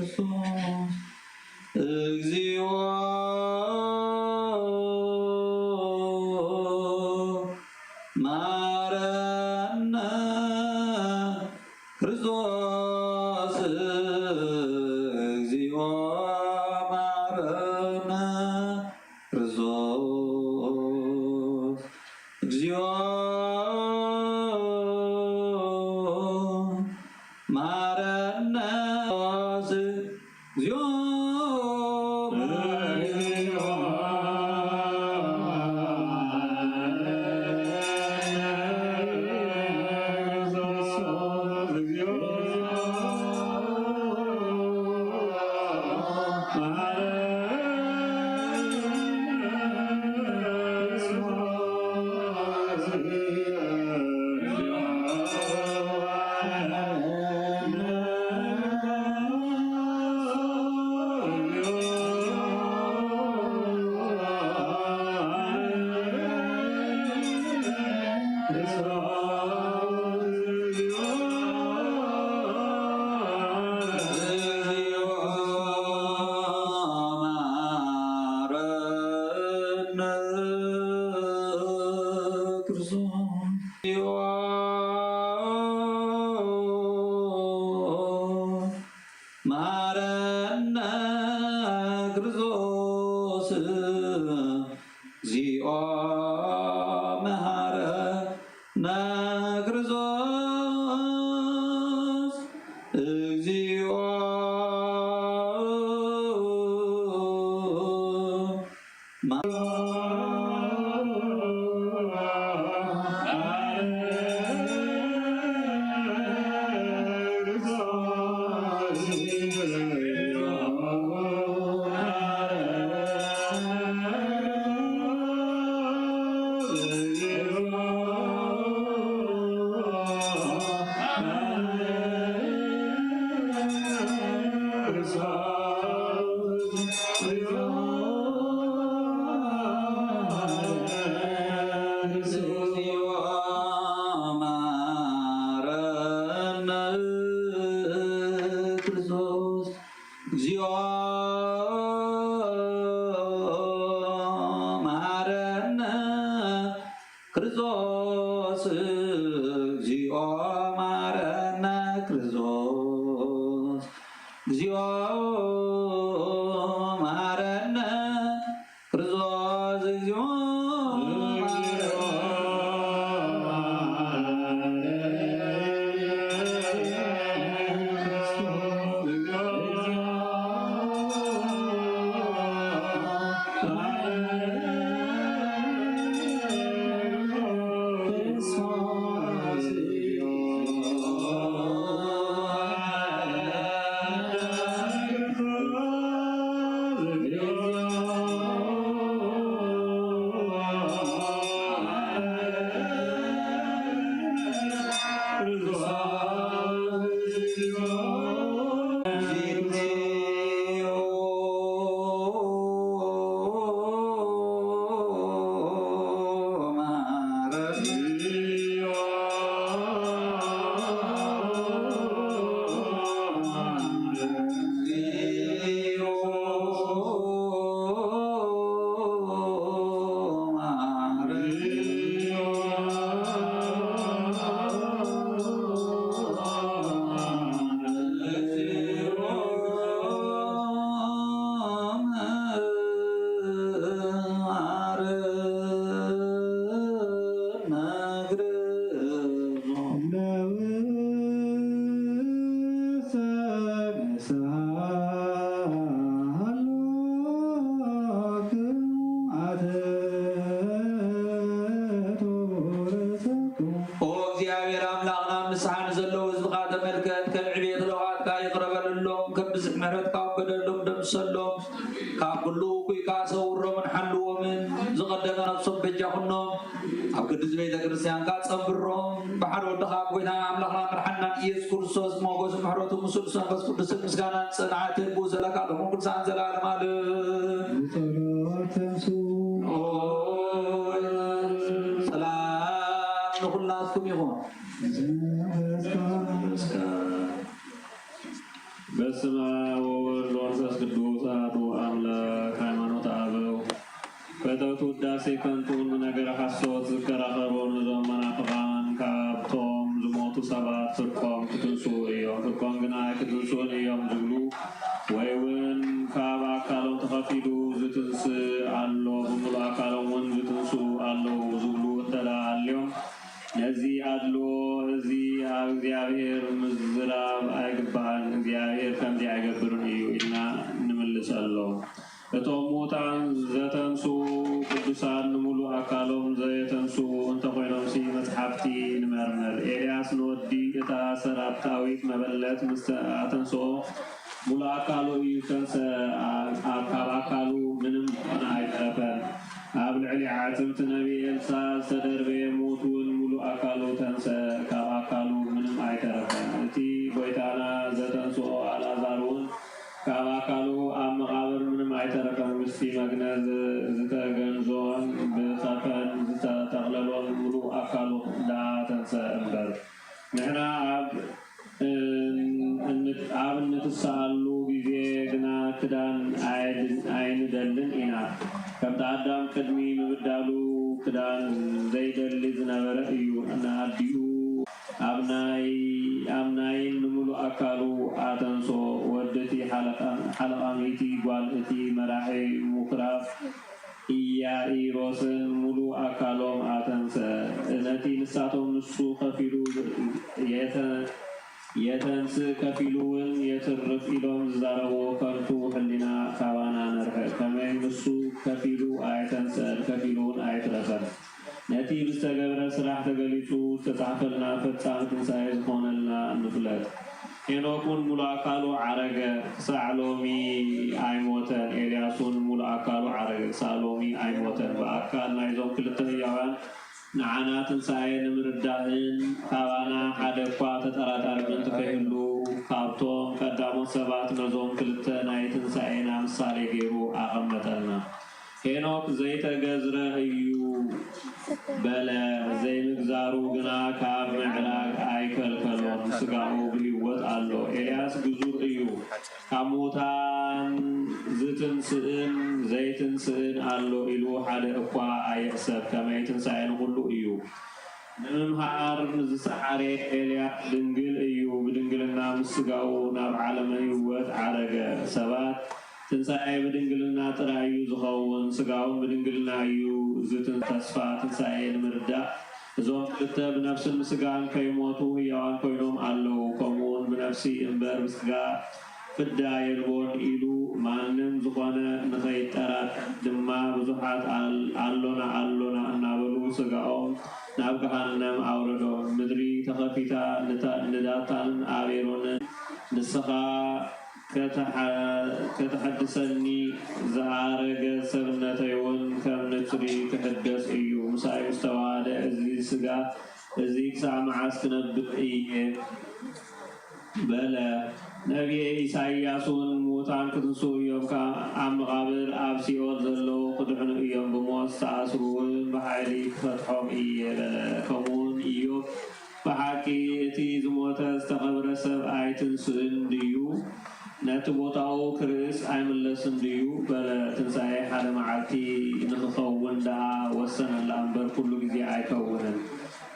ክርስቶስ እግዚኦ መሐረነ። ክርስቶስ እግዚኦ መሐረነ። ክርስቶስ እግዚኦ መሐረነ። ክርስቶስ እግዚኦ መሐረነ። መሐረነ ክርስቶስ እግዚኦ መሐረነ ክርስቶስ እግዚኦ ክርስቶስ እግዚኦ መሐረነ። ክርስቶስ እግዚኦ መሐረነ። ክርስቶስ እግዚኦ መሐረነ። ክርስቶስ እግዚኦ መሐረነ። ኦ እግዚኣብሔር ኣምላኽና፣ ኣብ ንስሓ ንዘለዉ ህዝብኻ ተመልከት፣ ከም ዕቤት ለውሃትካ ይቕረ በለሎም፣ ከም ብዝሒ ምሕረትካ በደሎም ደምሰሎም፣ ካብ ኩሉ እኩይ ከኣ ሰውሮምን ሓልዎምን፣ ዝቐደመ ነፍሶም በጃ ኩኖም፣ ኣብ ቅድስት ቤተ ክርስቲያንካ ጸንብሮም፣ ብሓደ ወድኻ ኣብ ጎይታና ኣምላኽና መድሓንናን ኢየሱስ ክርስቶስ ሞገስ ምሕረቱ ምስሉስ መንፈስ ቅዱስን ምስጋናን ጽንዓትን ብኡ ዘለካ ለኹም ቅዱሳን ዘላለም ዓለም። ብጸሎት ተንሱ። ኦይ፣ ሰላም ንኹላትኩም ይኹን። መንፈስካ በስመ አብ ወወልድ ወመንፈስ ቅዱስ አሐዱ አምላክ። ሃይማኖት አበው። ፈተውቲ ውዳሴ ከንቱን ብነገረ ሓሶት ዝከራኸሩን እዞም መናፍቓን ካብቶም ዝሞቱ ሰባት ፍርቆም ክትንስኡ እዮም፣ ፍርቆም ግና ኣይክትንስኡን እዮም ዝብሉ፣ ወይ እውን ካብ ኣካሎም ተኸፊሉ ዝትንስእ ኣሎ፣ ብምሉእ ኣካሎም እውን ዝትንስኡ ኣለዉ ዝብሉ እንተ ደኣ ኣልዮም፣ ነዚ ኣድልዎ እዚ ኣብ እግዚኣብሔር ምዝራብ ኣይግባእን፣ እግዚኣብሔር ከምዚ ኣይገብርን እዩ ኢልና ንምልሰሎም። እቶም ምዉታን ዘተንስኡ ቅዱሳን ንምሉእ ኣካሎም ዘየተንስኡ እንተኾይኖምሲ መጽሓፍቲ ንመርምር። ኤልያስ ንወዲ እታ ሰራፕታዊት መበለት ምስ ኣተንስኦ ምሉእ ኣካሉ እዩ ዝተንስአ፣ ኣብ ካብ ኣካሉ ምንም ዝኾነ ኣይተረፈን። ኣብ ልዕሊ ዓጽምቲ ነቢ ኤልሳ ዝተደርበየ ምዉት እውን ምሉእ ኣካሉ ተንስአ፣ ካብ ኣካሉ ምንም ኣይተረፈን። እቲ ጐይታና ዘተንስኦ ኣልኣዛር እውን ካብ ኣካሉ ኣብ መቓብር ምንም ኣይተረፈን። ምስቲ መግነዝ ዝተገንዞን ብኸፈን ዝተጠቕለሎን ምሉእ ኣካሉ ደኣ ተንስአ እምበር። ንሕና ኣብ እን- እን- ኣብ እንትስኣሉ ግዜ ግና ክዳን ኣይድ- ኣይንደልን ኢና። ከምቲ ኣዳም ቅድሚ ምብዳሉ ክዳን ዘይደሊ ዝነበረ እዩ። ንኣዲኡ ኣብ ናይ ኣብ ናይን ንምሉእ ኣካሉ ኣተንሶ። ወዲ እቲ ሓለቓ- ሓለቓ ሚእቲ ጓል እቲ መራሒ ምኩራብ ኢያኢሮስን ምሉእ ኣካሎም ኣተንሰ። ነቲ ንሳቶም ንሱ ከፊሉ የተ- የተንስእ ከፊሉ እውን የትርፍ ኢሎም ዝዛረብዎ ከንቱ ሕሊና ካባና ነርሕቕ። ከመይ ንሱ ከፊሉ ኣይተንስአን ከፊሉ እውን ኣይትረፈን። ነቲ ብዝተገብረ ስራሕ ተገሊጹ ዝተጻሕፈልና ፈጻሚ ትንሳኤ ዝኾነልና ንፍለጥ። ሄኖክ እውን ሙሉእ ኣካሉ ዓረገ፣ ክሳዕ ሎሚ ኣይሞተን። ኤልያስ እውን ሙሉእ ኣካሉ ዓረገ፣ ክሳዕ ሎሚ ኣይሞተን። ብኣካል ናይዞም ክልተ ህያዋን ንዓና ትንሳኤ ንምርዳእን ካባና ሓደ እኳ ተጠራጣሪ ምእንቲ ከይህሉ፣ ካብቶም ቀዳሞት ሰባት ነዞም ክልተ ናይ ትንሳኤና ምሳሌ ገይሩ ኣቐመጠልና። ሄኖክ ዘይተገዝረ እዩ በለ፣ ዘይምግዛሩ ግና ካብ ምዕራግ ኣይከልከሎን፣ ስጋኡ ብህይወት ኣሎ። ኤልያስ ግዙር እዩ፣ ካብ ምዉታን ዝትንስእን ዘይትንስእን ኣሎ ኢሉ ሓደ እኳ ኣይሕሰብ፣ ከመይ ትንሳኤ ንኹሉ እዩ። ንምምሃር ንዝሰዓረ ኤልያስ ድንግል እዩ፣ ብድንግልና ምስ ስጋኡ ናብ ዓለመ ህይወት ዓረገ። ሰባት ትንሳኤ ብድንግልና ጥራይ እዩ ዝኸውን፣ ስጋውን ብድንግልና እዩ ዝትን- ተስፋ ትንሳኤ ንምርዳእ እዞም ክልተ ብነፍስን ብስጋን ከይሞቱ ህያዋን ኮይኖም ኣለዉ። ከምኡውን ብነፍሲ እምበር ብስጋ ፍዳ የልቦን ኢሉ ማንም ዝኾነ ንኸይጠራጠር ድማ ብዙሓት ኣል- ኣሎና ኣሎና እናበሉ ስጋኦም ናብ ገሃነም ኣውረዶም። ምድሪ ተኸፊታ ንታ- ንዳታንን ኣቤሮንን ንስኻ ከተሓ- ከተሐድሰኒ ዝኣረገ ሰብነተይ እውን ከም ንስሪ ክሕደስ እዩ። ምሳይ ምስ ተዋሃደ እዚ ስጋ እዚ ክሳዕ መዓስ ክነብር እየ? በለ። ነብየ ኢሳይያስ እውን ምዉታን ክትንስኡ እዮም፣ ካብ ኣብ መቓብር ኣብ ሲኦል ዘለዉ ክድሕኑ እዮም፣ ብሞት ዝተኣስሩ እውን ብሓይሊ ክፈትሖም እየ በለ። ከምኡውን ኢዮብ ብሓቂ እቲ ዝሞተ ዝተቐብረ ሰብ ኣይትንስእን ድዩ? ነቲ ቦታኡ ክርእስ ኣይምለስን ድዩ? በለ። ትንሳኤ ሓደ መዓልቲ ንኽኸውን ደኣ ወሰነላ እምበር ኩሉ ግዜ ኣይከውንን።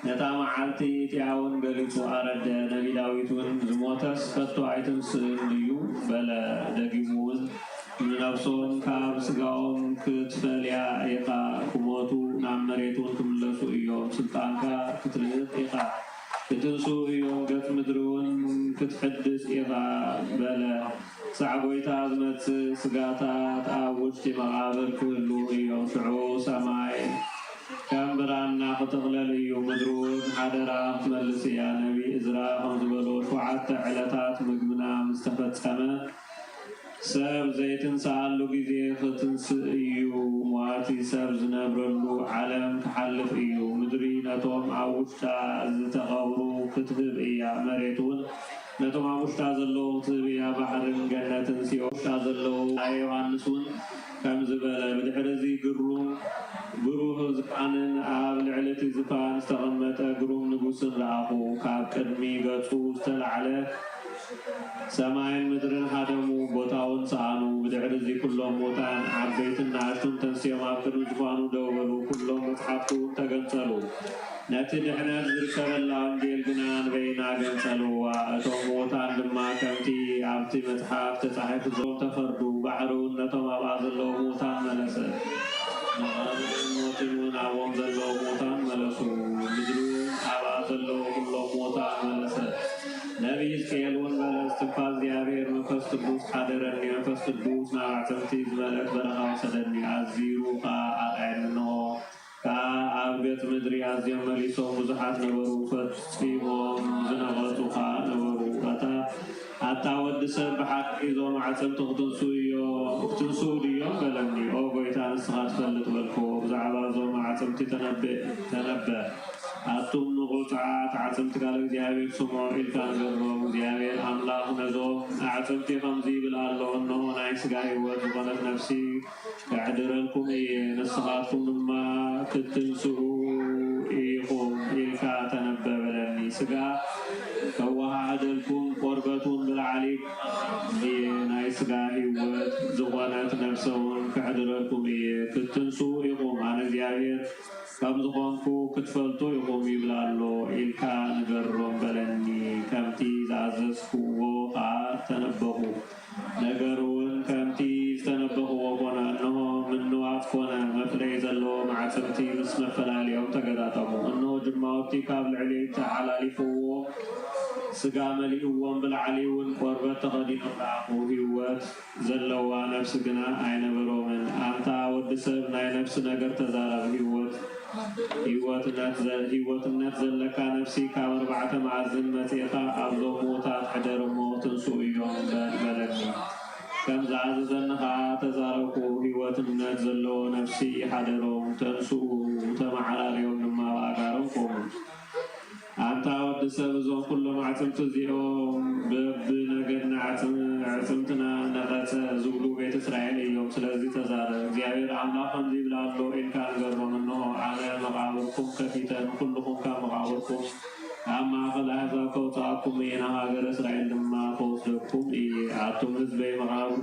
ነታ መዓልቲ እቲኣ እውን ገሊጹ ኣረደ። ነቢ ዳዊት እውን ዝሞተስ ከቶ ኣይትንስእን ድዩ? በለ። ደጊሙ እውን ንነፍሶም ካብ ስጋኦም ክትፈልያ ኢኻ፣ ክሞቱ ናብ መሬት እውን ክምለሱ እዮም፣ ስልጣንካ ክትልእኽ ኢኻ፣ ክትንስኡ እዮም፣ ገጽ ምድሪ እውን ክትሕድስ ኢኻ በለ። ክሳዕ ጐይታ ዝመጽእ ስጋታት ኣብ ውሽጢ መቓብር ክህልዉ እዮም። ሽዑ ሰማይ ከም ብራና ክጥቕለል እዩ፣ ምድሪ እውን ሓደራ ክትመልስ እያ። ነቢ እዝራ ከም ዝበሎ ሸውዓተ ዕለታት ምግብና ምስ ተፈጸመ ሰብ ዘይትንስኣሉ ግዜ ክትንስእ እዩ። ሟቲ ሰብ ዝነብረሉ ዓለም ክሓልፍ እዩ። ምድሪ ነቶም ኣብ ውሽጣ ዝተቐብሩ ክትህብ እያ። መሬት እውን ነቶም ኣብ ውሽጣ ዘለዉ ክትህብ እያ። ባሕርን ገነትን ሲኦል ውሽጣ ዘለዉ። ዮሃንስ እውን ከምዚ በለ። ብድሕሪ እዚ ግሩም ብሩህ ዝፋንን ኣብ ልዕሊ እቲ ዝፋን ዝተቐመጠ ግሩም ንጉስን ረኣኹ። ካብ ቅድሚ ገጹ ዝተላዕለ ሰማይን ምድርን ሃደሙ፣ ቦታውን ሰኣኑ። ብድሕሪ እዚ ኩሎም ሙታን ዓበይትን ንኣሽቱን ተንሲኦም ኣብ ቅድሚ ዝፋኑ ደው በሉ። ኩሎም መጽሓፍቲ እውን ተገንጸሉ። ነቲ ድሕነት ዝርከበላ ወንጌል ግና ንበይና ገንጸልዋ። እቶም ሙታን ድማ ከምቲ ኣብቲ መጽሓፍ ተጻሒፉ፣ ዞም ተፈርዱ። ባሕሪ እውን ነቶም ኣብኣ ዘለዉ ሙታን መለሰ። መቓብርን ሞትን እውን ኣብኦም ዘለዉ ሙታን መለሱ። ምድሪ እውን ኣብኣ ዘለዉ ኩሎም ሙታን መለሰ። ነቢይ ሕዝቅኤል እውን በለ፣ እስትንፋስ እግዚኣብሔር መንፈስ ቅዱስ ሓደረኒ፣ መንፈስ ቅዱስ ናብ ኣዕጽምቲ ዝመልአት በረኻ ወሰደኒ፣ ኣዚሩ ኸኣ ኣርኣየኒ። እንሆ፣ ከኣ ኣብ ገጽ ምድሪ ኣዝዮም መሊሶም ብዙሓት ነበሩ፣ ፈጺሞም ዝነቐጹ ኸኣ ነበሩ። ኣታ ኣታ ወዲ ሰብ፣ ብሓቂ እዞም ኣዕጽምቲ ክትንስኡ እዮ-፣ ክትንስኡ ድዮም? በለኒ። ኦ ጐይታ፣ ንስኻ ትፈልጥ በልክዎ። ብዛዕባ እዞም ኣዕጽምቲ ተነበ-፣ ተነበ። ኣቱም ንቑጽዓት ኣዕጽምቲ ቃለ እግዚኣብሔር ስምዑ ኢልካ ንገሮም። እግዚኣብሔር ኣምላኽ ነዞም ኣዕጽምቲ ከምዚ ይብል ኣሎ፣ እንሆ ናይ ሥጋ ህይወት ዝኾነት ነፍሲ ከሕድረልኩም እየ፣ ንስኻትኩም ድማ ክትትንስኡ ኢኹም ኢልካ ተነበ በለኒ። ሥጋ ከወሃህደልኩም፣ ቆርበት እውን ብላዕሊ እየ፣ ናይ ሥጋ ህይወት ዝኾነት ነፍሰ እውን ከሕድረልኩም እየ፣ ክትትንስኡ ኢኹም፣ ኣነ እግዚኣብሔር ከም ዝኾንኩ ክትፈልጡ ኢኹም ይብል ኣሎ ኢልካ ንገሮም በለኒ። ከምቲ ዝኣዘዝክዎ ኸኣ ተነበኹ። ነገር እውን ከምቲ ዝተነበኽዎ ኮነ። እንሆ፣ ምንዋጽ ኮነ፣ መፍለዪ ዘለዎም ኣዕጽምቲ ምስ መፈላልዮም ተገጣጠሙ። እንሆ፣ ጅማውቲ ካብ ልዕሊ ተሓላሊፍዎ፣ ሥጋ መሊእዎም፣ ብላዕሊ እውን ቆርበት ተኸዲኖም ረኣኹ። ህይወት ዘለዋ ነፍሲ ግና ኣይነበሮምን። ኣንታ ወዲ ሰብ፣ ናይ ነፍሲ ነገር ተዛረብ። ህይወት ህይወትነት ዘ-፣ ህይወትነት ዘለካ ነፍሲ፣ ካብ ኣርባዕተ መኣዝን መጺእኻ ኣብዞም ምዉታት ሕደር እሞ፣ ትንስኡ እዮም በል፣ በለኒ። ከም ዝኣዘዘኒ ኸኣ ተዛረብኩ። ህይወትነት ዘለዎ ነፍሲ ሓደሮም፣ ተንስኡ፣ ተመዓራርዮም ድማ ብኣጋሮም ቆሙ። ኣንታ ወዲ ሰብ፣ እዞም ኩሎም ኣዕጽምቲ እዚኦም በብነገድና ኣዕጽም-፣ ኣዕጽምትና ነቐጸ ዝብሉ ቤት እስራኤል እዮም። ስለዚ ተዛረብ፣ እግዚኣብሔር ኣምላኽ ከምዚ ይብል ኣሎ ኢልካ ንገሮም። እንሆ፣ ኣነ መቓብርኩም ከፊተ ንኹልኹም ካብ መቓብርኩም ኣብ ማእከል ኣሕዛብ ከውጽኣኩም እየ፣ ናብ ሃገረ እስራኤል ድማ ከወስደኩም እየ። ኣቱም ህዝበይ፣ መቓብር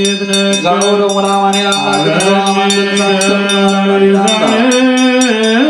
ይብነካ። ዛውዶም ወለአማኑኤል አምላክ ዓለም ተዋማን ቅዱሳን ይሰብሐ።